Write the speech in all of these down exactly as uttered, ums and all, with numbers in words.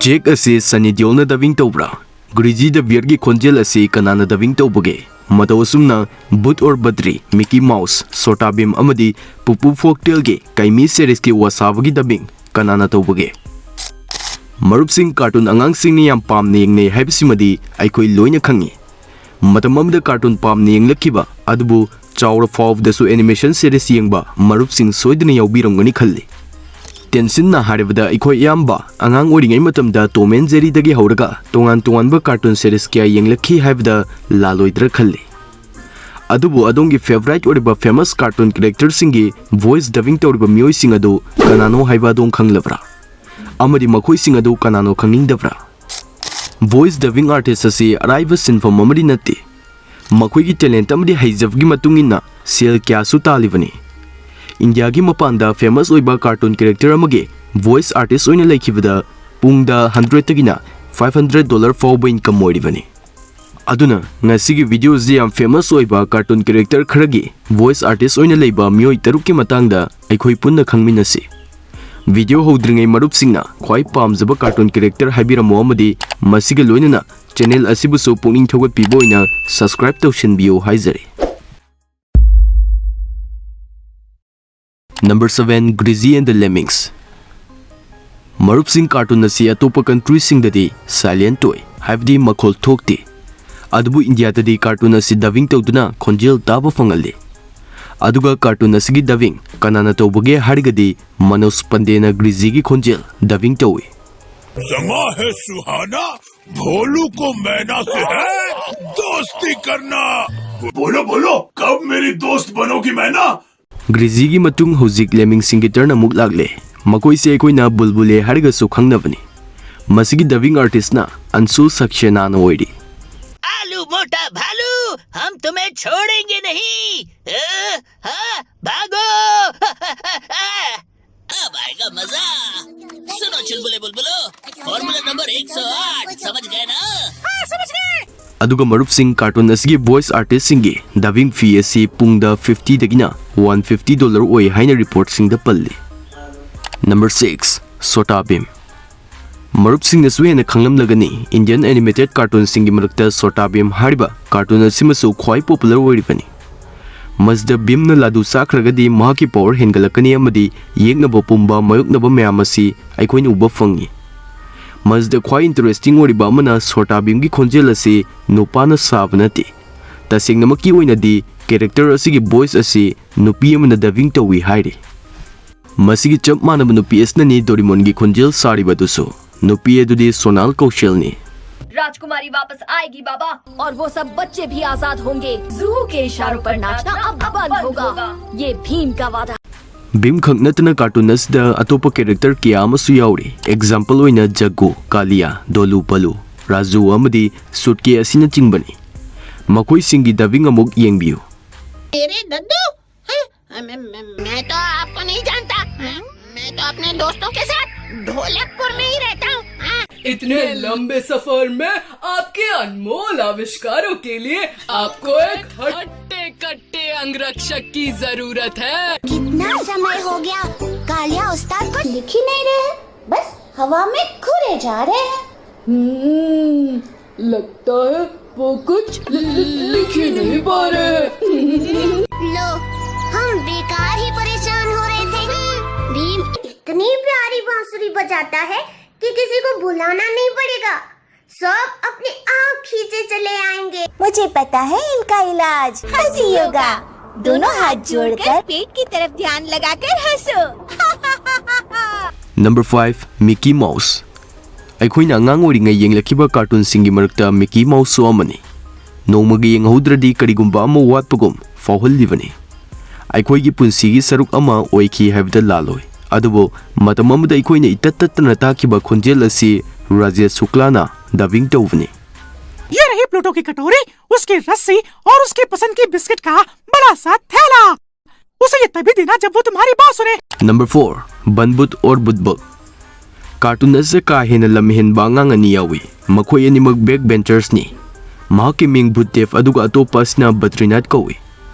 ꯖꯦꯛ ꯑꯁꯤ ꯁꯟꯅꯤ ꯗꯤꯑꯣꯜꯅ dubbing ꯇꯧꯕ꯭ꯔꯥ? ꯒ꯭ꯔꯤꯖꯤ ꯗ ꯕꯤꯌꯔꯒꯤ ꯈꯣꯟꯖꯦꯜ ꯑꯁꯤ ꯀꯅꯥꯅ dubbing ꯇꯧꯕꯒꯦ? ꯃꯇꯧ ꯑꯁꯨꯝꯅ ꯕꯨꯠ ꯑꯣꯔ ꯕꯗ꯭ꯔꯤ, ꯃꯤꯀꯤ ꯃꯥꯎꯁ, ꯁꯣꯇꯥ ꯚꯤꯝ ꯑꯃꯗꯤ ꯄꯨꯄꯨ ꯐꯣꯛꯇꯦꯜꯒꯤ ꯀꯥꯏꯃꯤ ꯁꯦꯔꯤꯁꯀꯤ ꯋꯥꯁꯥꯕꯒꯤ dubbing ꯀꯅꯥꯅ ꯇꯧꯕꯒꯦ? ꯃꯔꯨꯞꯁꯤꯡ, ꯀꯥꯔꯇꯨꯟ ꯑꯉꯥꯡꯁꯤꯡꯅ ꯌꯥꯝ ꯄꯥꯝꯅ ꯌꯦꯡꯅꯩ ꯍꯥꯏꯕꯁꯤꯃꯗꯤ ꯑꯩꯈꯣꯏ ꯂꯣꯏꯅ ꯈꯪꯉꯤ꯫ ꯃꯇꯝ ꯑꯃꯗ ꯀꯥꯔꯇꯨꯟ ꯄꯥꯝꯅ ꯌꯦꯡꯂꯛꯈꯤꯕ, ꯑꯗꯨꯕꯨ ꯆꯥꯎꯔ ꯐꯥꯎꯕꯗꯁꯨ ꯑꯦꯅꯤꯃꯦꯁꯟ ꯁꯦꯔꯤꯁ ꯌꯦꯡꯕ ꯃꯔꯨꯞꯁꯤꯡ ꯁꯣꯏꯗꯅ ꯌꯥꯎꯕꯤꯔꯝꯒꯅꯤ ꯈꯜꯂꯤ꯫ ꯇꯦꯟꯁꯤꯟꯅ ꯍꯥꯏꯔꯕꯗ, ꯑꯩꯈꯣꯏ ꯑꯌꯥꯝꯕ ꯑꯉꯥꯡ ꯑꯣꯏꯔꯤꯉꯩ ꯃꯇꯝꯗ ꯇꯣꯝ ꯑꯦꯟ ꯖꯦꯔꯤꯗꯒꯤ ꯍꯧꯔꯒ ꯇꯣꯉꯥꯟ ꯇꯣꯉꯥꯟꯕ ꯀꯥꯔꯇꯨꯟ ꯁꯦꯔꯤꯁ ꯀꯌꯥ ꯌꯦꯡꯂꯛꯈꯤ ꯍꯥꯏꯕꯗ ꯂꯥꯜꯂꯣꯏꯗ꯭ꯔꯥ ꯈꯜꯂꯤ꯫ ꯑꯗꯨꯕꯨ ꯑꯗꯣꯝꯒꯤ ꯐꯦꯚꯔꯥꯏꯠ ꯑꯣꯏꯔꯤꯕ ꯐꯦꯃꯁ ꯀꯥꯔꯇꯨꯟ ꯀꯦꯔꯦꯛꯇꯔꯁꯤꯡꯒꯤ ꯚꯣꯏꯁ dubbing ꯇꯧꯔꯤꯕ ꯃꯤꯑꯣꯏꯁꯤꯡ ꯑꯗꯨ ꯀꯅꯥꯅꯣ ꯍꯥꯏꯕ ꯑꯗꯣꯝ ꯈꯪꯂꯕ꯭ꯔꯥ? ꯑꯃꯗꯤ ꯃꯈꯣꯏꯁꯤꯡ ꯑꯗꯨ ꯀꯅꯥꯅꯣ ꯈꯪꯅꯤꯡꯗꯕ꯭ꯔꯥ? ꯚꯣꯏꯁ dubbing artist ꯑꯁꯤ ꯑꯔꯥꯏꯕ ꯁꯤꯟꯐꯝ ꯑꯃꯗꯤ ꯅꯠꯇꯦ꯫ ꯃꯈꯣꯏꯒꯤ ꯇꯦꯂꯦꯟꯠ ꯑꯃꯗꯤ ꯍꯩꯖꯕꯒꯤ ꯃꯇꯨꯡ ꯏꯟꯅ ꯁꯦꯜ ꯀꯌꯥꯁꯨ ꯇꯥꯜꯂꯤꯕꯅꯤ꯫ ꯏꯟꯗꯤꯌꯥꯒꯤ ꯃꯄꯥꯟꯗ ꯐꯦꯃꯁ ꯑꯣꯏꯕ ꯀꯥꯔꯇꯨꯟ ꯀꯦꯔꯦꯛꯇꯔ ꯑꯃꯒꯤ ꯚꯣꯏꯁ ꯑꯥꯔꯇꯤꯁ ꯑꯣꯏꯅ ꯂꯩꯈꯤꯕꯗ ꯄꯨꯡꯗ ꯍꯟꯗ꯭ꯔꯦꯠꯇꯒꯤꯅ ꯐꯥꯏꯚ ꯍꯟꯗ꯭ꯔꯦꯠ ꯗꯣꯂꯔ ꯐꯥꯎꯕ ꯏꯟꯀꯝ ꯑꯣꯏꯔꯤꯕꯅꯤ꯫ ꯑꯗꯨꯅ ꯉꯁꯤꯒꯤ ꯚꯤꯗꯤꯑꯣꯁꯤ ꯌꯥꯝ ꯐꯦꯃꯁ ꯑꯣꯏꯕ ꯀꯥꯔꯇꯨꯟ ꯀꯦꯔꯦꯛꯇꯔ ꯈꯔꯒꯤ ꯚꯣꯏꯁ ꯑꯥꯔꯇꯤꯁ ꯑꯣꯏꯅ ꯂꯩꯕ ꯃꯤꯑꯣꯏ ꯇꯔꯨꯛꯀꯤ ꯃꯇꯥꯡꯗ ꯑꯩꯈꯣꯏ ꯄꯨꯟꯅ ꯈꯪꯃꯤꯟꯅꯁꯤ꯫ ꯚꯤꯗꯤꯑꯣ ꯍꯧꯗ꯭ꯔꯤꯉꯩ ꯃꯔꯨꯞꯁꯤꯡꯅ ꯈ꯭ꯋꯥꯏ ꯄꯥꯝꯖꯕ ꯀꯥꯔꯇꯨꯟ ꯀꯦꯔꯦꯛꯇꯔ ꯍꯥꯏꯕꯤꯔꯝꯃꯣ ꯑꯃꯗꯤ ꯃꯁꯤꯒ ꯂꯣꯏꯅꯅ ꯆꯦꯅꯦꯜ ꯑꯁꯤꯕꯨꯁꯨ ꯄꯨꯛꯅꯤꯡ ꯊꯧꯒꯠꯄꯤꯕ ꯑꯣꯏꯅ ꯁꯕꯁꯀ꯭ꯔꯥꯏꯕ ꯇꯧꯁꯤꯟꯕꯤꯌꯨ ꯍꯥꯏꯖꯔꯤ꯫ Number seven, Grizzy and the Lemmings꯫ ꯃꯔꯨꯞꯁꯤꯡ, ꯀꯥꯔꯇꯨꯟ ꯑꯁꯤ ꯑꯇꯣꯞꯄ ꯀꯟꯇ꯭ꯔꯤꯁꯤꯡꯗꯗꯤ ꯁꯥꯏꯂꯦꯟꯠ ꯑꯣꯏ, ꯍꯥꯏꯕꯗꯤ ꯃꯈꯣꯜ ꯊꯣꯛꯇꯦ꯫ ꯑꯗꯨꯕꯨ ꯏꯟꯗꯤꯌꯥꯗꯗꯤ ꯀꯥꯔꯇꯨꯟ ꯑꯁꯤ dubbing ꯇꯧꯗꯨꯅ ꯈꯣꯟꯖꯦꯜ ꯇꯥꯕ ꯐꯪꯍꯜꯂꯤ꯫ ꯑꯗꯨꯒ ꯀꯥꯔꯇꯨꯟ ꯑꯁꯤꯒꯤ dubbing ꯀꯅꯥꯅ ꯇꯧꯕꯒꯦ ꯍꯥꯏꯔꯒꯗꯤ ꯃꯅꯣꯖ ꯄꯟꯗꯦꯅ ꯒ꯭ꯔꯤꯖꯤꯒꯤ ꯈꯣꯟꯖꯦꯜ dubbing ꯇꯧꯏ꯫ समा है सुहाना, भोलू को मैना से है दोस्ती करना। बोलो बोलो, कब मेरी दोस्त बनोगी मैना? ꯒ꯭ꯔꯤꯖꯤꯒꯤ ꯃꯇꯨꯡ ꯍꯧꯖꯤꯛ ꯂꯦꯃꯤꯡꯁꯤꯡꯒꯤ ꯇꯔꯟ ꯑꯃꯨꯛ ꯂꯥꯛꯂꯦ꯫ ꯃꯈꯣꯏꯁꯦ ꯑꯩꯈꯣꯏꯅ ꯕꯨꯜꯕꯨꯂꯦ ꯍꯥꯏꯔꯒꯁꯨ ꯈꯪꯅꯕꯅꯤ꯫ ꯃꯁꯤꯒꯤ dubbing artistꯅ ꯑꯟꯁꯨ ꯁꯛꯁꯦꯅꯥꯅ ꯑꯣꯏꯔꯤ꯫ आलू मोटा भालू, हम तुम्हें छोड़ेंगे नहीं। अ, हाँ, भागो। अब आएगा मजा। सुनो चुलबुले बुलबुलो, फॉर्मूला नंबर एक सौ आठ, समझ गए ना? ꯑꯗꯨꯒ ꯃꯔꯨꯞꯁꯤꯡ, ꯀꯥꯔꯇꯨꯟ ꯑꯁꯤꯒꯤ ꯚꯣꯏꯁ ꯑꯥꯔꯇꯤꯁꯁꯤꯡꯒꯤ dubbing fee ꯑꯁꯤ ꯄꯨꯡꯗ ꯐꯤꯐꯇꯤꯗꯒꯤꯅ ꯋꯥꯟ ꯐꯤꯐꯇꯤ ꯗꯣꯂꯔ ꯑꯣꯏ ꯍꯥꯏꯅ ꯔꯤꯄꯣꯔꯠꯁꯤꯡꯗ ꯄꯜꯂꯤ꯫ Number six, ꯁꯣꯇꯥ ꯚꯤꯝ꯫ ꯃꯔꯨꯞꯁꯤꯡꯅꯁꯨ ꯍꯦꯟꯅ ꯈꯪꯂꯝꯂꯒꯅꯤ, ꯏꯟꯗꯤꯌꯟ ꯑꯦꯅꯤꯃꯦꯇꯦꯠ ꯀꯥꯔꯇꯨꯟꯁꯤꯡꯒꯤ ꯃꯔꯛꯇ ꯁꯣꯇꯥ ꯚꯤꯝ ꯍꯥꯏꯔꯤꯕ ꯀꯥꯔꯇꯨꯟ ꯑꯁꯤꯃꯁꯨ ꯈ꯭ꯋꯥꯏ ꯄꯣꯄꯨꯂꯔ ꯑꯣꯏꯔꯤꯕꯅꯤ꯫ ꯃꯁꯤꯗ ꯚꯤꯝꯅ ꯂꯥꯗꯨ ꯆꯥꯈ꯭ꯔꯒꯗꯤ ꯃꯍꯥꯛꯀꯤ ꯄꯋꯔ ꯍꯦꯟꯒꯠꯂꯛꯀꯅꯤ ꯑꯃꯗꯤ ꯌꯦꯛꯅꯕ ꯄꯨꯝꯕ ꯃꯥꯌꯣꯛꯅꯕ ꯃꯌꯥꯝ ꯑꯁꯤ ꯑꯩꯈꯣꯏꯅ ꯎꯕ ꯐꯪꯉꯤ꯫ ꯃꯁꯤꯗ ꯈ꯭ꯋꯥꯏ ꯏꯟꯇꯔꯦꯁꯇꯤꯡ ꯑꯣꯏꯔꯤꯕ ꯑꯃꯅ ꯁꯣꯇꯥ ꯚꯤꯝꯒꯤ ꯈꯣꯟꯖꯦꯜ ꯑꯁꯤ ꯅꯨꯄꯥꯅ ꯁꯥꯕ ꯅꯠꯇꯦ꯫ ꯇꯁꯦꯡꯅꯃꯛꯀꯤ ꯑꯣꯏꯅꯗꯤ ꯀꯦꯔꯦꯛꯇꯔ ꯑꯁꯤꯒꯤ ꯚꯣꯏꯁ ꯑꯁꯤ ꯅꯨꯄꯤ ꯑꯃꯅ ꯗꯕꯤꯡ ꯇꯧꯏ ꯍꯥꯏꯔꯤ꯫ ꯃꯁꯤꯒꯤ ꯆꯞ ꯃꯥꯟꯅꯕ ꯅꯨꯄꯤ ꯑꯁꯤꯅꯅꯤ ꯗꯣꯔꯤꯃꯣꯟꯒꯤ ꯈꯣꯟꯖꯦꯜ ꯁꯥꯔꯤꯕꯗꯨꯁꯨ꯫ ꯅꯨꯄꯤ ꯑꯗꯨꯗꯤ ꯁꯣꯅꯥꯜ ꯀꯧꯁꯦꯜꯅꯤ꯫ राजकुमारी वापस आएगी बाबा। और वो सब बच्चे भी आजाद होंगे। जूहू के इशारों पर नाचना अब बंद होगा। ये भीम का वादा। ꯚꯤꯝ ꯈꯛ ꯅꯠꯇꯅ ꯀꯥꯔꯇꯨꯟ ꯑꯁꯤꯗ ꯑꯇꯣꯞꯄ ꯀꯦꯔꯦꯛꯇꯔ ꯀꯌꯥ ꯑꯃꯁꯨ ꯌꯥꯎꯔꯤ꯫ ꯑꯦꯛꯖꯥꯝꯄꯜ ꯑꯣꯏꯅ ꯖꯒꯨ, ꯀꯥꯂꯤꯌꯥ, ꯗꯣꯂꯨ ꯄꯂꯨ, ꯔꯥꯖꯨ ꯑꯃꯗꯤ ꯁꯨꯠꯀꯦ ꯑꯁꯤꯅꯆꯤꯡꯕꯅꯤ꯫ ꯃꯈꯣꯏꯁꯤꯡꯒꯤ ꯗꯕꯤꯡ ꯑꯃꯨꯛ ꯌꯦꯡꯕꯤꯌꯨ꯫ मेरे दद्दू? हैं? मैं, मैं, मैं तो आपको नहीं जानता। मैं तो अपने दोस्तों के साथ ढोलकपुर में ही रहता हूँ। हाँ। इतने लंबे सफर में आपके अनमोल आविष्कारों के लिए आपको एक हट्टे कट्टे अंगरक्षक की जरूरत है। कितना समय हो गया, कालिया उस्ताद कुछ लिख ही नहीं रहे हैं, बस हवा में घूरे जा रहे हैं। हम्म, लगता है वो कुछ लि- लि- लिख ही नहीं पा रहे हैं। लो, हम बेकार ही परेशान हो रहे थे। भीम इतनी प्यारी बांसुरी बजाता है कि किसी को बुलाना नहीं पड़ेगा। सब अपने आप खींचे चले आएंगे। मुझे पता है इनका इलाज, हंसी योगा। दोनों हाथ जोड़कर पेट की तरफ ध्यान लगाकर हंसो। Number five, Mickey Mouse꯫ ꯑꯩꯈꯣꯏꯅ ꯑꯉꯥꯡ ꯑꯣꯏꯔꯤꯉꯩ ꯌꯦꯡꯂꯛꯈꯤꯕ ꯀꯥꯔꯇꯨꯟꯁꯤꯡꯒꯤ ꯃꯔꯛꯇ ꯃꯤꯀꯤ ꯃꯥꯎꯁꯁꯨ ꯑꯃꯅꯤ꯫ ꯅꯣꯡꯃꯒꯤ ꯌꯦꯡꯍꯧꯗ꯭ꯔꯗꯤ ꯀꯔꯤꯒꯨꯝꯕ ꯑꯃ ꯋꯥꯠꯄꯒꯨꯝ ꯐꯥꯎꯍꯜꯂꯤꯕꯅꯤ꯫ ꯑꯩꯈꯣꯏꯒꯤ ꯄꯨꯟꯁꯤꯒꯤ ꯁꯔꯨꯛ ꯑꯃ ꯑꯣꯏꯈꯤ ꯍꯥꯏꯕꯗ ꯂꯥꯜꯂꯣꯏ꯫ ꯑꯗꯨꯕꯨ ꯃꯇꯝ ꯑꯃꯗ ꯑꯩꯈꯣꯏꯅ ꯏꯇꯠ ꯇꯠꯇꯅ ꯇꯥꯈꯤꯕ ꯈꯣꯟꯖꯦꯜ ꯑꯁꯤ ꯔꯥꯖꯦꯁ ꯁꯨꯀ꯭ꯂꯥꯅ ꯗꯕꯤꯡ ꯇꯧꯕꯅꯤ꯫ ये रही प्लूटो की कटोरी, उसकी रस्सी और उसकी पसंद की बिस्किट का बड़ा सा थैला। उसे ये तभी देना जब वो तुम्हारी बात सुने। Number four, ꯕꯟꯕꯨꯠ ꯑꯣꯔ ꯕꯨꯠꯕꯛ꯫ ꯀꯥꯔꯇꯨꯟ ꯑꯁꯤꯗ ꯀꯥ ꯍꯦꯟꯅ ꯂꯝ ꯍꯦꯟꯕ ꯑꯉꯥꯡ ꯑꯅꯤ ꯌꯥꯎꯏ꯫ ꯃꯈꯣꯏ ꯑꯅꯤꯃꯛ ꯕꯦꯛ ꯕꯦꯟꯆꯔꯁꯅꯤ꯫ ꯃꯍꯥꯛꯀꯤ ꯃꯤꯡ ꯕꯨꯠꯗꯦꯕ ꯑꯗꯨꯒ ꯑꯇꯣꯞꯄ ꯑꯁꯤꯅ ꯕꯗ꯭ꯔꯤꯅꯥꯊ ꯀꯧꯏ꯫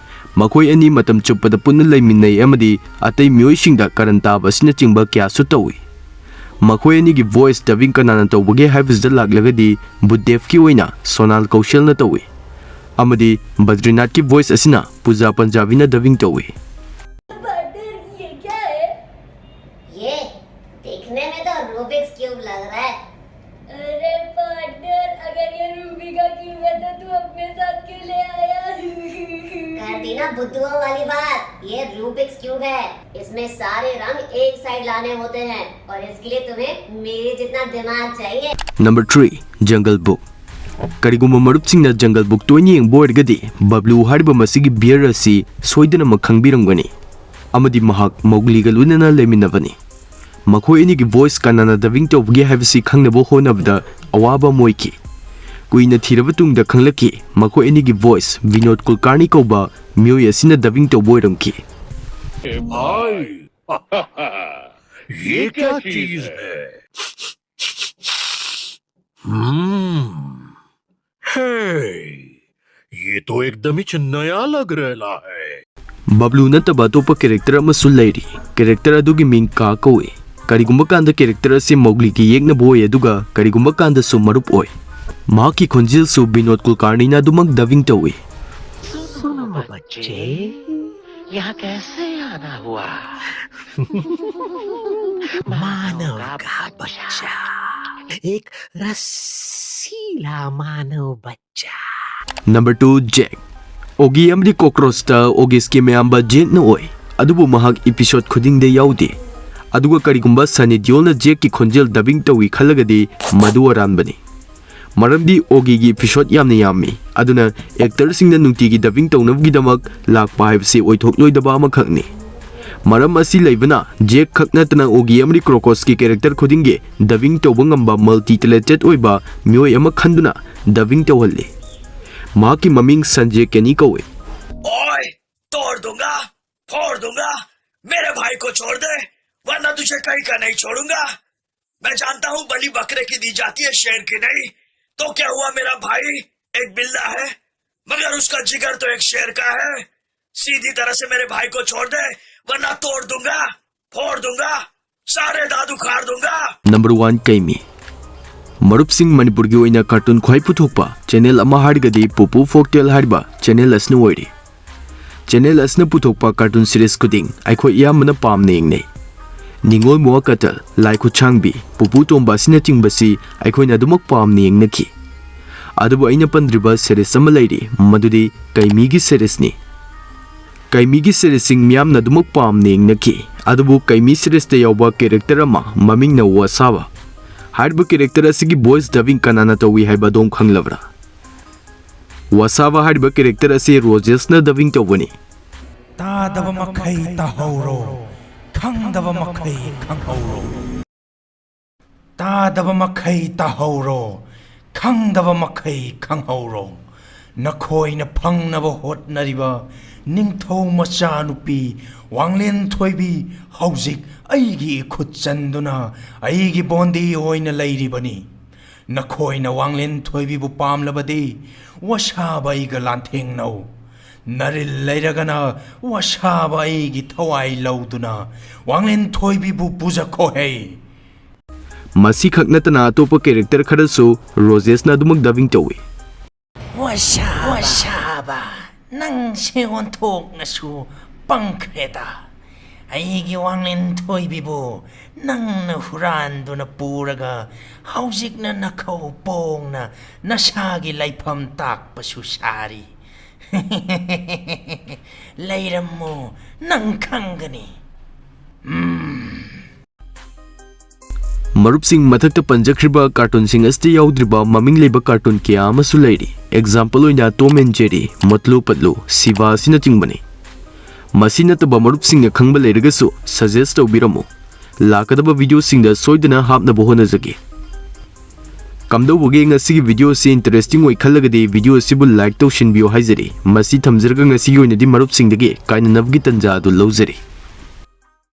ꯃꯈꯣꯏ ꯑꯅꯤ ꯃꯇꯝ ꯆꯨꯞꯄꯗ ꯄꯨꯟꯅ ꯂꯩꯃꯤꯟꯅꯩ ꯑꯃꯗꯤ ꯑꯇꯩ ꯃꯤꯑꯣꯏꯁꯤꯡꯗ ꯀꯔꯟ ꯇꯥꯕ ꯑꯁꯤꯅꯆꯤꯡꯕ ꯀꯌꯥꯁꯨ ꯇꯧꯏ꯫ ꯃꯈꯣꯏ ꯑꯅꯤꯒꯤ voice dubbing ꯀꯅꯥꯅ ꯇꯧꯕꯒꯦ ꯍꯥꯏꯕꯁꯤꯗ ꯂꯥꯛꯂꯒꯗꯤ ꯕꯨꯙꯗꯦꯕꯀꯤ ꯑꯣꯏꯅ ꯁꯣꯅꯥꯜ ꯀꯧꯁꯦꯜꯅ ꯇꯧꯏ, ꯑꯃꯗꯤ ꯕꯗ꯭ꯔꯤꯅꯥꯊꯀꯤ voice ꯑꯁꯤꯅ ꯄꯨꯖꯥ ꯄꯟꯖꯥꯕꯤꯅ dubbing ꯇꯧꯏ꯫ पार्टनर, ये क्या है? ये दिखने में तो रूबिक्स क्यूब लग रहा है। अरे पार्टनर, अगर ये रूबी का क्यूब है तो तू अपने साथ क्यों ले आया? कर दी ना बुद्धुओं वाली बात। ये रूबिक्स क्यूब है, इसमें सारे रंग एक साइड लाने होते हैं और इसके लिए तुम्हें मेरे जितना दिमाग चाहिए। Number three, Jungle Book꯫ ꯀꯔꯤꯒꯨꯝꯕ ꯃꯔꯨꯞꯁꯤꯡꯅ Jungle Book ꯇꯣꯏꯅ ꯌꯦꯡꯕ ꯑꯣꯏꯔꯒꯗꯤ ꯕꯕ꯭ꯂꯨ ꯍꯥꯏꯔꯤꯕ ꯃꯁꯤꯒꯤ bear ꯑꯁꯤ ꯁꯣꯏꯗꯅꯃꯛ ꯈꯪꯕꯤꯔꯝꯒꯅꯤ, ꯑꯃꯗꯤ ꯃꯍꯥꯛ ꯃꯧꯒ꯭ꯂꯤꯒ ꯂꯣꯏꯅꯅ ꯂꯩꯃꯤꯟꯅꯕꯅꯤ꯫ ꯃꯈꯣꯏ ꯑꯅꯤꯒꯤ voice ꯀꯅꯥꯅ dubbing ꯇꯧꯕꯒꯦ ꯍꯥꯏꯕꯁꯤ ꯈꯪꯅꯕ ꯍꯣꯠꯅꯕꯗ ꯑꯋꯥꯕ ꯑꯃ ꯑꯣꯏꯈꯤ꯫ ꯀꯨꯏꯅ ꯊꯤꯔꯕ ꯇꯨꯡꯗ ꯈꯪꯂꯛꯈꯤ, ꯃꯈꯣꯏ ꯑꯅꯤꯒꯤ voice ꯕꯤꯅꯣꯗ ꯀꯨꯜꯀꯥꯔꯅꯤ ꯀꯧꯕ ꯃꯤꯑꯣꯏ ꯑꯁꯤꯅ dubbing ꯇꯧꯕ ꯑꯣꯏꯔꯝꯈꯤ꯫ ए भाई, ये क्या चीज है? हम्म, हे, ये तो एकदम ही नया लग रहा है। ꯕꯕ꯭ꯂꯨ ꯅꯠꯇꯕ ꯑꯇꯣꯞꯄ character ꯑꯃꯁꯨ ꯂꯩꯔꯤ꯫ Character ꯑꯗꯨꯒꯤ ꯃꯤꯡ ꯀꯥ ꯀꯧꯏ꯫ ꯀꯔꯤꯒꯨꯝꯕ ꯀꯥꯟꯗ character ꯑꯁꯤ ꯃꯧꯒ꯭ꯂꯤꯒꯤ ꯌꯦꯛꯅꯕ ꯑꯣꯏ, ꯑꯗꯨꯒ ꯀꯔꯤꯒꯨꯝꯕ ꯀꯥꯟꯗꯁꯨ ꯃꯔꯨꯞ ꯑꯣꯏ꯫ ꯃꯍꯥꯛꯀꯤ ꯈꯣꯟꯖꯦꯜꯁꯨ ꯕꯤꯅꯣꯗ ꯀꯨꯜꯀꯥꯔꯅꯤꯅ ꯑꯗꯨꯃꯛ dubbing ꯇꯧꯏ꯫ सुनो बच्चे, यहाँ कैसे आना हुआ? मानव का बच्चा, एक रसीला मानव बच्चा। Number two, Jack꯫ ꯑꯣꯒꯤ ꯑꯃꯗꯤ ꯀꯣꯀ꯭ꯔꯣꯁꯇ ꯑꯣꯒꯤꯁꯀꯤ ꯃꯌꯥꯝꯕ ꯖꯦꯛꯅ ꯑꯣꯏ, ꯑꯗꯨꯕꯨ ꯃꯍꯥꯛ episode ꯈꯨꯗꯤꯡꯗ ꯌꯥꯎꯗꯦ꯫ ꯑꯗꯨꯒ ꯀꯔꯤꯒꯨꯝꯕ ꯁꯅꯤ ꯗꯤꯑꯣꯜꯅ ꯖꯦꯛꯀꯤ ꯈꯣꯟꯖꯦꯜ dubbing ꯇꯧꯏ ꯈꯜꯂꯒꯗꯤ ꯃꯗꯨ ꯑꯔꯥꯟꯕꯅꯤ, ꯃꯔꯝꯗꯤ ꯑꯣꯒꯤꯒꯤ episode ꯌꯥꯝꯅ ꯌꯥꯝꯃꯤ, ꯑꯗꯨꯅ actorꯁꯤꯡꯅ ꯅꯨꯡꯇꯤꯒꯤ dubbing ꯇꯧꯅꯕꯒꯤꯗꯃꯛ ꯂꯥꯛꯄ ꯍꯥꯏꯕꯁꯤ ꯑꯣꯏꯊꯣꯛꯂꯣꯏꯗꯕ ꯑꯃꯈꯛꯅꯤ꯫ ꯃꯔꯝ ꯑꯁꯤ ꯂꯩꯕꯅ ꯖꯦꯛ ꯈꯛ ꯅꯠꯇꯅ ꯑꯣꯒꯤ ꯑꯃꯗꯤ ꯀ꯭ꯔꯣꯀꯣꯁꯀꯤ character ꯈꯨꯗꯤꯡꯒꯤ dubbing ꯇꯧꯕ ꯉꯝꯕ multi talented ꯑꯣꯏꯕ ꯃꯤꯑꯣꯏ ꯑꯃ ꯈꯟꯗꯨꯅ dubbing ꯇꯧꯍꯜꯂꯤ꯫ ꯃꯍꯥꯛꯀꯤ ꯃꯃꯤꯡ ꯁꯟꯖꯦ ꯀꯦꯅꯤ ꯀꯧꯏ꯫ ओए, तोड़ दूंगा, फोड़ दूंगा। मेरे भाई को छोड़ दे, वरना तुझे कहीं का नहीं छोड़ूंगा। मैं जानता हूँ बलि बकरे की दी जाती है, शेर की नहीं। तो क्या हुआ, मेरा भाई एक बिल्ला है, मगर उसका जिगर तो एक शेर का है। सीधी तरह से मेरे भाई को छोड़ दे, वरना तोड़ दूंगा, फोड़ दूंगा, सारे दादू खार दूंगा। Number one, ꯀꯩꯃꯤ꯫ ꯃꯔꯨꯞꯁꯤꯡ, ꯃꯅꯤꯄꯨꯔꯒꯤ ꯑꯣꯏꯅ cartoon ꯈ꯭ꯋꯥꯏ ꯄꯨꯊꯣꯛꯄ channel ꯑꯃ ꯍꯥꯏꯔꯒꯗꯤ ꯄꯨꯄꯨ Folktale ꯍꯥꯏꯔꯤꯕ channel ꯑꯁꯤꯅ ꯑꯣꯏꯔꯤ꯫ Channel ꯑꯁꯤꯅ ꯄꯨꯊꯣꯛꯄ cartoon series ꯈꯨꯗꯤꯡ ꯑꯩꯈꯣꯏ ꯑꯌꯥꯝꯕꯅ ꯄꯥꯝꯅ ꯌꯦꯡꯅꯩ꯫ ꯅꯤꯉꯣꯜ ꯃꯣꯑ ꯀꯇꯜ, ꯂꯥꯏ ꯈꯨꯠꯁꯥꯡꯕꯤ, ꯄꯨꯄꯨ ꯇꯣꯝꯕ ꯑꯁꯤꯅꯆꯤꯡꯕꯁꯤ ꯑꯩꯈꯣꯏꯅ ꯑꯗꯨꯃꯛ ꯄꯥꯝꯅ ꯌꯦꯡꯅꯈꯤ꯫ ꯑꯗꯨꯕꯨ ꯑꯩꯅ ꯄꯟꯗ꯭ꯔꯤꯕ series ꯑꯃ ꯂꯩꯔꯤ, ꯃꯗꯨꯗꯤ ꯀꯩꯃꯤꯒꯤ seriesꯅꯤ꯫ ꯀꯩꯃꯤꯒꯤ seriesꯁꯤꯡ ꯃꯤꯌꯥꯝꯅ ꯑꯗꯨꯃꯛ ꯄꯥꯝꯅ ꯌꯦꯡꯅꯈꯤ, ꯑꯗꯨꯕꯨ ꯀꯩꯃꯤ seriesꯇ ꯌꯥꯎꯕ character ꯑꯃ ꯃꯃꯤꯡꯅ ꯋꯥꯁꯥꯕ꯫ ꯍꯥꯏꯔꯤꯕ character ꯑꯁꯤꯒꯤ voice dubbing ꯀꯅꯥꯅ ꯇꯧꯏ ꯍꯥꯏꯕ ꯑꯗꯣꯝ ꯈꯪꯂꯕ꯭ꯔꯥ? ꯋꯥꯁꯥꯕ ꯍꯥꯏꯔꯤꯕ character ꯑꯁꯤ ꯔꯣꯖꯦꯁꯅ dubbing ꯇꯧꯕꯅꯤ꯫ ꯇꯥꯗꯕ ꯃꯈꯩ ꯇꯥꯍꯧꯔꯣ, ꯈꯪꯗꯕ ꯃꯈꯩ ꯈꯪꯍꯧꯔꯣ꯫ ꯇꯥꯗꯕ ꯃꯈꯩ ꯇꯥꯍꯧꯔꯣ, ꯈꯪꯗꯕ ꯃꯈꯩ ꯈꯪꯍꯧꯔꯣ꯫ ꯅꯈꯣꯏꯅ ꯐꯪꯅꯕ ꯍꯣꯠꯅꯔꯤꯕ ꯅꯤꯡꯊꯧ ꯃꯆꯥꯅꯨꯄꯤ ꯋꯥꯡꯂꯦꯟ ꯊꯣꯏꯕꯤ ꯍꯧꯖꯤꯛ ꯑꯩꯒꯤ ꯏꯈꯨꯠ ꯆꯟꯗꯨꯅ ꯑꯩꯒꯤ ꯕꯣꯟꯗꯤ ꯑꯣꯏꯅ ꯂꯩꯔꯤꯕꯅꯤ꯫ ꯅꯈꯣꯏꯅ ꯋꯥꯡꯂꯦꯟ ꯊꯣꯏꯕꯤꯕꯨ ꯄꯥꯝꯂꯕꯗꯤ ꯋꯥꯁꯥꯕ ꯑꯩꯒ ꯂꯥꯟꯊꯦꯡꯅꯧ꯫ ꯅꯔꯤꯜ ꯂꯩꯔꯒꯅ ꯋꯥꯁꯥꯕ ꯑꯩꯒꯤ ꯊꯋꯥꯏ ꯂꯧꯗꯨꯅ ꯋꯥꯡꯂꯦꯟ ꯊꯣꯏꯕꯤꯕꯨ ꯄꯨꯖꯈꯣꯍꯦ꯫ ꯃꯁꯤꯈꯛ ꯅꯠꯇꯅ ꯑꯇꯣꯞꯄ character ꯈꯔꯁꯨ ꯔꯣꯖꯦꯁꯅ ꯑꯗꯨꯃꯛ dubbing ꯇꯧꯏ꯫ ꯋꯥꯁꯥꯕ, ꯅꯪꯁꯦ ꯑꯣꯟꯊꯣꯛꯅꯁꯨ ꯄꯪꯈ꯭ꯔꯦꯗ꯫ ꯑꯩꯒꯤ ꯋꯥꯡꯂꯦꯟ ꯊꯣꯏꯕꯤꯕꯨ ꯅꯪꯅ ꯍꯨꯔꯥꯟꯗꯨꯅ ꯄꯨꯔꯒ ꯍꯧꯖꯤꯛꯅ ꯅꯈꯧ ꯄꯣꯡꯅ ꯅꯁꯥꯒꯤ ꯂꯩꯐꯝ ꯇꯥꯛꯄꯁꯨ ꯁꯥꯔꯤ꯫ ꯂꯩꯔꯝꯃꯣ, ꯅꯪ ꯈꯪꯒꯅꯤ꯫ ꯎꯝ꯫ ꯃꯔꯨꯞꯁꯤꯡ, ꯃꯊꯛꯇ ꯄꯟꯖꯈ꯭ꯔꯤꯕ cartoonꯁꯤꯡ ꯑꯁꯤꯗ ꯌꯥꯎꯗ꯭ꯔꯤꯕ ꯃꯃꯤꯡ ꯂꯩꯕ cartoon ꯀꯌꯥ ꯑꯃꯁꯨ ꯂꯩꯔꯤ꯫ Example ꯑꯣꯏꯅ Tom and Jerry, ꯃꯣꯇꯂꯨ ꯄꯠꯂꯨ, ꯁꯤꯕꯥ ꯑꯁꯤꯅꯆꯤꯡꯕꯅꯤ꯫ ꯃꯁꯤ ꯅꯠꯇꯕ ꯃꯔꯨꯞꯁꯤꯡꯅ ꯈꯪꯕ ꯂꯩꯔꯒꯁꯨ suggest ꯇꯧꯕꯤꯔꯝꯃꯨ꯫ ꯂꯥꯛꯀꯗꯕ videoꯁꯤꯡꯗ ꯁꯣꯏꯗꯅ ꯍꯥꯞꯅꯕ ꯍꯣꯠꯅꯖꯒꯦ꯫ ꯀꯝꯗꯧꯕꯒꯦ, ꯉꯁꯤꯒꯤ video ꯑꯁꯤ interesting ꯑꯣꯏ ꯈꯜꯂꯒꯗꯤ video ꯑꯁꯤꯕꯨ like ꯇꯧꯁꯤꯟꯕꯤꯌꯨ ꯍꯥꯏꯖꯔꯤ꯫ ꯃꯁꯤ ꯊꯝꯖꯔꯒ ꯉꯁꯤꯒꯤ ꯑꯣꯏꯅꯗꯤ ꯃꯔꯨꯞꯁꯤꯡꯗꯒꯤ ꯀꯥꯏꯅꯅꯕꯒꯤ ꯇꯟꯖꯥ ꯑꯗꯨ ꯂꯧꯖꯔꯤ꯫